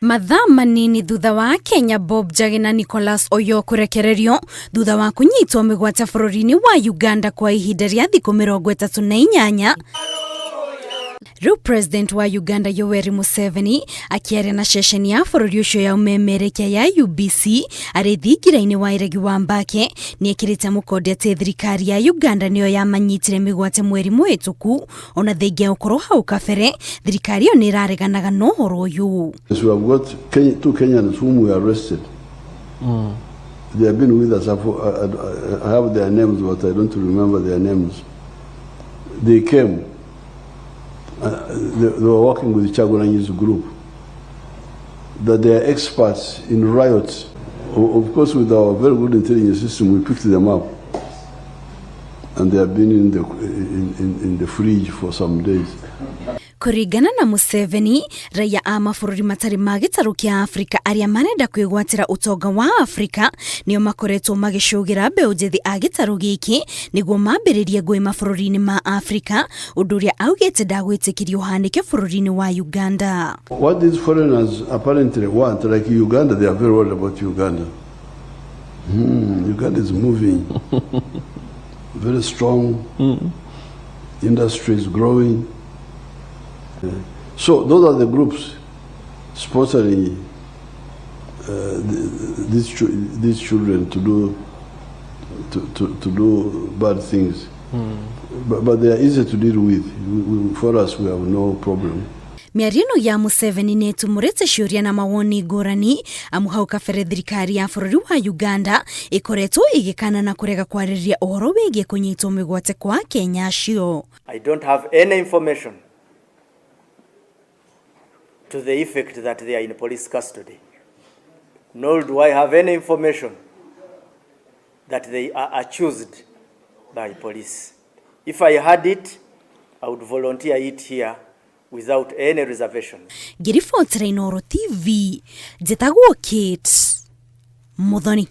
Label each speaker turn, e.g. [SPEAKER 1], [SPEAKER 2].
[SPEAKER 1] Mathaa manini thutha wa Kenya Bob Njagi na Nicholas Oyoo kũrekererio thutha wa kũnyitwo mĩgwate bũrũri-inĩ wa Uganda kwa ihinda rĩa thikũ 38, rĩu President wa Uganda Yoweri Museveni akĩaria na ceceni ya bũrũri ũcio ya ũmemerekia ya UBC arĩ thingira-inĩ wa iregi wa Mbake, nĩekĩrĩte mũkonde atĩ thirikari ya Uganda nĩyo yamanyitire mĩgwate mweri mũhĩtũku, ona thengia gũkorwo hau kabere thirikari ĩyo nĩ ĩrareganaga na ũhoro ũyũ.
[SPEAKER 2] Yes, we have got Kenya, two Kenyans whom we arrested. They have been with us. I have their names, but I don't remember their names. They came. They were working with Kyagulanyi's group. That they are experts in riots. Of course, with our very good intelligence system, we picked them up. And they have been in the fridge for some days.
[SPEAKER 1] Kũringana na Museveni, raia a mabũrũri matarĩ ma gĩtarũ kĩa Afrika arĩa marenda kwĩgwatĩra ũtonga wa Afrika nĩo makoretwo magĩcũgĩra mbeũ njĩthĩ a gĩtarũ gĩkĩ nĩguo mambĩrĩrie ngũĩ mabũrũri-inĩ ma Afrika, ũndũ ũrĩa augĩte ndagwĩtĩkĩrio ũhanĩke bũrũri-inĩ wa Uganda.
[SPEAKER 2] What these foreigners apparently want, like Uganda, they are very worried about Uganda. Uganda is moving, very strong, industry is growing. So those are the groups sponsoring these children to do bad things. But they are easy to deal with. For us, we have no problem.
[SPEAKER 1] Mĩario ĩno ya Museveni nĩ ĩtumũrĩte ciũria na mawoni ngũrani, amu hau kabere thirikari ya bũrũri wa Uganda ĩkoretwo ĩgĩkana na kũrega kwarĩrĩria ũhoro wĩgiĩ kũnyitwo mĩgwate kwa Kenya acio.
[SPEAKER 3] I don't have any information to the effect that they are in police custody. Nor do I have any information that they are accused by police. If I had it, I would volunteer it here without any reservation.
[SPEAKER 1] Ngĩribotera Inooro TV, njĩtagwo Kate Muthoni.